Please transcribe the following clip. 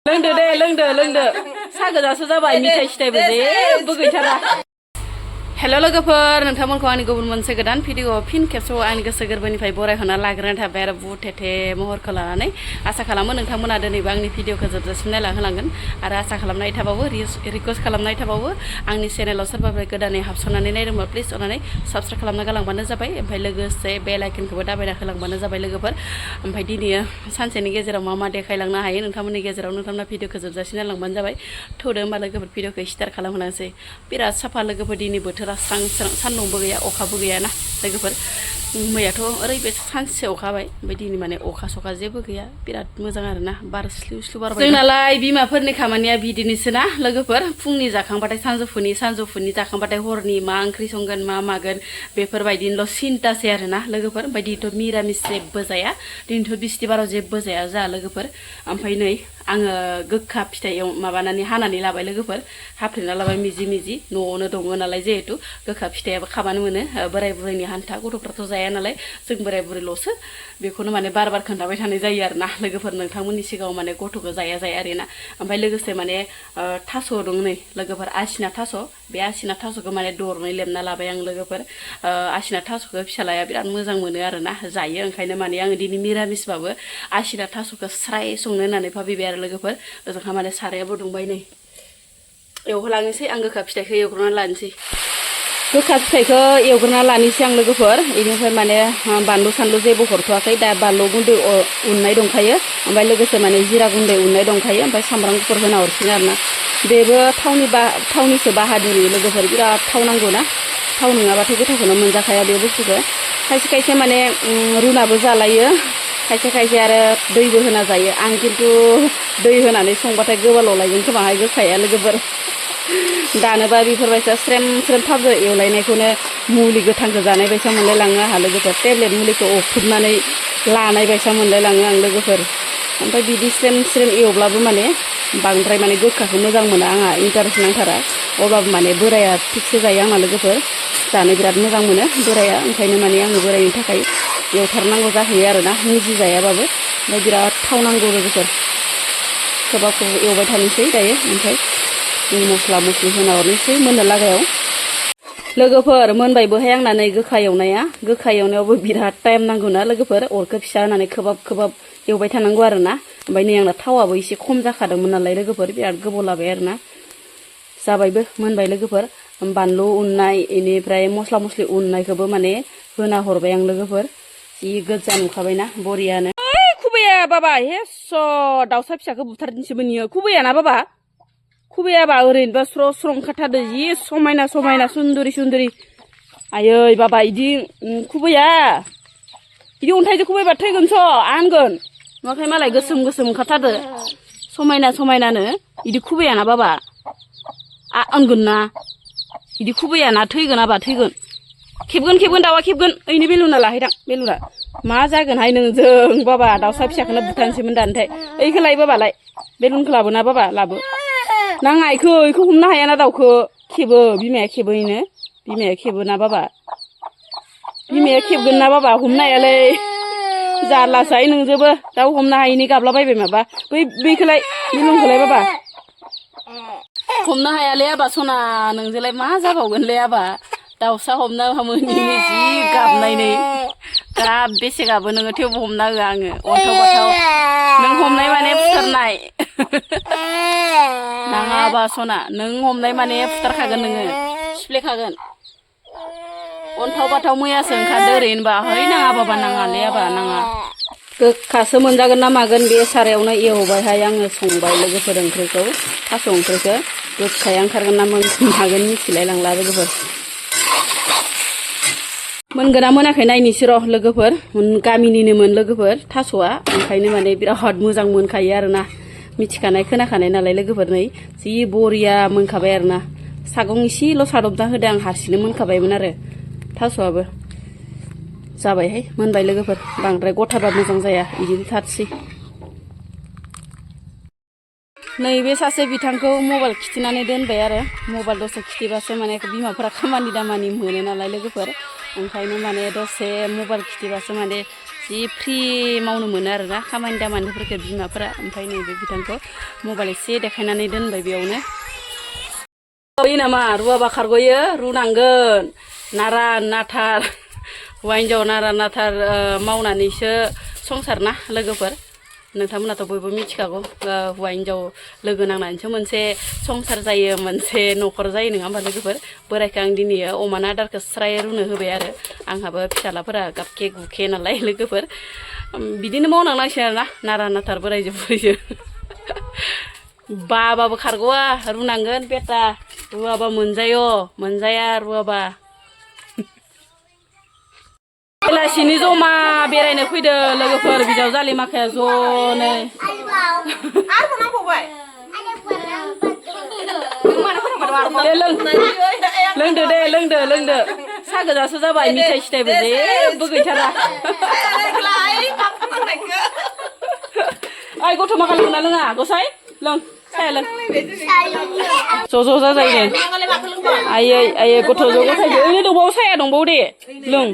लोंदो दे लोंदो सा गोजासो जाबाय मिथाइ सिथाइबो जेबो गैथारा हेलो लोगोफोर नोंथांमोनखौ आंनि गुबुन मोनसे गोदान भिडिअ फिन खेबसेबाव आंनि गोसो गोरबोनिफ्राय बरायहरना लाग्रोनाय थाबाय आरो बुहुत थेथे महरखौ लानानै आसा खालामो नोंथांमोना दिनैबो आंनि भिडिअखौ जोबजासिम नायलांहोलांगोन आरो आसा खालामनाय थाबावो रिक्वेस्ट खालामनाय थाबावो आंनि चेनेलाव सोरबाफोर गोदानै हाबसननानै नायदोंबा प्लिज अननानै साबस्क्राइब खालामना गालांबानो जाबाय ओमफ्राय लोगोसे बेल आइकनखौबो दाबायना होलांबानो जाबाय लोगोफोर ओमफ्राय दिनै सानसेनि गेजेराव मा मा देखायलांनो हायो नोंथांमोननि गेजेराव नोंथांमोना भिडिअखौ जोबजासिम नायलांबानो जाबाय थौदो होमबा लोगोफोर भिडिअखौ स्टार्ट खालामहोलांसै बिराद साफा लोगोफोर दिनै बोथोरा स्रां स्रां सान्दुंबो गैया अखाबो गैयाना लोगोफोर मैयाथ' ओरैबायदि सानसे अखाबाय ओमफ्राय दिनै माने अखा सखा जेबो गैया बिराद मोजां आरोना बार स्लिउ स्लिउ बारबाय जोंनालाय बिमाफोरनि खामानिया बिदिनोसोना लोगोफोर फुंनि जाखांबाथाय सानजौफुनि जाखांबाथाय हरनि मा ओंख्रि संगोन मा मागोन बेफोरबायदिनोल' सिन्तासै आरोना लोगोफोर ओमफ्राय दिनैथ' मिरामिस जेबो जाया दिनैथ' बिस्थिबाराव जेबो जाया जोंहा लोगोफोर ओमफ्राय नै आङो गोखा फिथाइ माबानानै हानानै लाबाय लोगोफोर हाफ्लेना लाबाय मिजि मिजि न'आवनो दङ नालाय जिहेथु गोखा फिथाइयाबो खाबानो मोनो बोराय बुरैनि हान्था गथ'फ्राथ' जाया नालाय जों बोराय बुरैल'सो बेखौनो माने बार बार खोन्थाबाय थानाय जायो आरोना लोगोफोर नोंथांमोननि सिगाङाव माने गथ'खौ जाया आरोना ओमफ्राय लोगोसे माने थास' दं नै लोगोफोर आसिना थास' बे आसिना थास'खौ माने दरनै लेमना लाबाय आं लोगोफोर आसिना थास'खौ फिसालाया बिराद मोजां मोनो आरोना जायो ओंखायनो माने आङो दिनै मिरामिसबाबो आसिना थास'खौ स्राय संनो होननानै भाबिबाय आरो लोगोफोर ओजोंहा माने सारायाबो दुंबाय नै एवहोलांनोसै आं गोखा फिथाइखौ एवग्रोना लानोसै गोखा फिथाइखौ एवग्रोना लानोसै आं लोगोफोर बेनिफ्राय माने बानलु सानलु जेबो हरथ'वाखै दा बानलु गुन्दै उननाय दंखायो ओमफ्राय लोगोसे माने जिरा गुन्दै उननाय दंखायो ओमफ्राय सामब्राम गुफुर होना हरसिगोन आरोना बेबो थावनिसो बाहादुरि लोगोफोर बिराद थाव नांगौना थाव नङाबाथ' गोथावखौनो मोनजाखाया बे बुस्थुखौ खायसे खायसे माने रुनाबो जालायो खायसे आरो दैबो होना जायो आं खिन्थु दै होनानै संबाथाय गोबाल' लायगोन खोमाहाय गोखाया लोगोफोर दानोबा बेफोरबायसा स्रेम थावजों एवलायनायखौनो मुलि गोथांखौ जानाय बायसा मोनलायलाङो आंहा लोगोफोर टेब्लेट मुलिखौ अख्रुबनानै लानाय बायसा मोनलायलाङो आं लोगोफोर ओमफ्राय बिदि स्रेम एवब्लाबो माने बांद्राय माने गोखाखौ मोजां मोना आंहा इन्टारेस्ट नांथारा अब्लाबो माने बोराया थिगसे जायो आंना लोगोफोर जानो बिराद मोजां मोनो बोराया ओंखायनो माने आङो बोरायनि थाखाय एवथारनांगौ जाहैयो आरोना निजि जायाबाबो ओमफ्राय बिराद थाव नांगौ लोगोफोर खोबहाब एवबाय थानोसै दायो ओमफ्राय मस्ला मस्लि होना हरनोसै मोननो लागायाव लोगोफोर मोनबायबोहाय आंना नै गोखा एवनायावबो बिराद टाइम नांगौना लोगोफोर अरखौ फिसा होनानै खोबहाब एवबाय थानांगौ आरोना ओमफ्राय नै आंना थावाबो एसे खम जाखादोंमोन नालाय लोगोफोर बिराद गोबाव लाबाय आरोना जाबायबो मोनबाय लोगोफोर बानलु उननाय बेनिफ्राय मस्ला मस्लि उननायखौबो माने होना हरबाय आं लोगोफोर जि गोजा नुखाबायना बरियानो खुबैया बाबा हेस' दाउसा फिसाखौ बुथारनोसैबो नियो खुबैयाना बाबा खुबैयाबा ओरैनोबा स्र' ओंखारथारदो जि समायना सुन्दुरि आयै बाबा इदि खुबैया इदि अन्थाइजों खुबैबा थैगोनस' आनगोन नुवाखै मालाय गोसोम ओंखारथारदो समायनानो इदि खुबैयाना बाबा आनगोन ना इदि खुबैयाना थैगोन आबा थैगोन खेबगोन दाउआ खेबगोन ओइनो बेलुना लाहैदां बेलुना मा जागोनहाय नोंजों बाबा दाउसा फिसाखौनो बुथारनोसैमोन दानोथाय ओइखौ लाय बाबा लाय बेलुनखौ लाबोना बाबा लाबो नाङा इखौ हमनो हायाना दाउखौ खेबो बिमाया खेबो इनो बिमाया खेबो ना बाबा बिमाया खेबगोन ना बाबा हमनो हायालै जारलासोहाय नोंजोबो दाउ हमनो हायिनि गाबलाबायबाय माबा बैखौलाय बेलुनखौलाय बाबा हमनो हायालै आबा सना नोंजोंलाय मा जाबावगोनलै आबा दाउसा हमना मोनिनि जि गाबनाय नै गाब बेसे गाबो नोङो थेवबो हमना होआ आङो अन्थाव बाथाव नों हमनाय माने फुथारनाय नाङाबा सना नों हमनाय माने फुथारखागोन नोङो सिफ्लेखागोन अन्थाव बाथाव मैयासो ओंखारदो ओरैनोबा है नाङा बाबा नाङालै आबा नाङा गोखासो मोनजागोन ना मागोन बे सारायावनो एवबायहाय आङो संबाय लोगोफोर ओंख्रिखौ थास' ओंख्रिखौ गोखाया ओंखारगोन ना मागोन मिथिलाय लांला लोगोफोर मोनगोना मोनाखै नायनोसै र' लोगोफोर गामिनिनोमोन लोगोफोर थास'आ ओंखायनो माने बिराद मोजां मोनखायो आरोना मिथिखानाय खोनाखानाय नालाय लोगोफोर नै जि बरिया मोनखाबाय आरोना सागं इसेल' सादबना होदो आं हारसिंनो मोनखाबायमोन आरो थास'आबो जाबायहाय मोनबाय लोगोफोर बांद्राय गथाबा मोजां जाया बिदिनो थारसै नैबे सासे बिथांखौ मबाइल खिथिनानै दोनबाय आरो मबाइल दसे खिथिबासो माने बिमाफोरा खामानि दामानि मोनो नालाय लोगोफोर ओंखायनो माने दसे मबाइल खिथिबासो माने जि फ्रि मावनो मोनो आरोना खामानि दामानिफोरखौ बिमाफोरा ओमफ्राय नैबे बिथांखौ मबाइल एसे देखायनानै दोनबाय बेयावनो नामा रुवाबा खारग'यो रुनांगोन नारा नाथार हौवा हिन्जाव नारा नाथार मावनानैसो संसार ना लोगोफोर नोंथांमोनाथ' बयबो मिथिखागौ हौवा हिन्जाव लोगो नांनानैसो मोनसे संसार जायो मोनसे न'खर जायो नङा होमबा लोगोफोर बोरायखौ आं दिनै अमानि आदारखौ स्राय रुनो होबाय आरो आंहाबो फिसालाफोरा गाबखे गुखे नालाय लोगोफोर बिदिनो मावनांसिगोन आरोना नारा नाथार बोरायजो बुरैजो बाबाबो खारग'वा रुनांगोन बेटा रुवाबा मोनजाया रुवाबा बेलासिनि जमा बेरायनो फैदो लोगोफोर बिजावजालि माखाया ज'नो लोंदो दे लोंदो साहा गोजासो जाबाय मिथाइ सिथाइबो जेबो गैथारा ओइ गथ' माखा लोंना लोङा गसाइ लों साया लों ज' जाजायो दे आयै गथ' ज' गसाइदो ओरैनो दंबावो साया दंबावो दे लों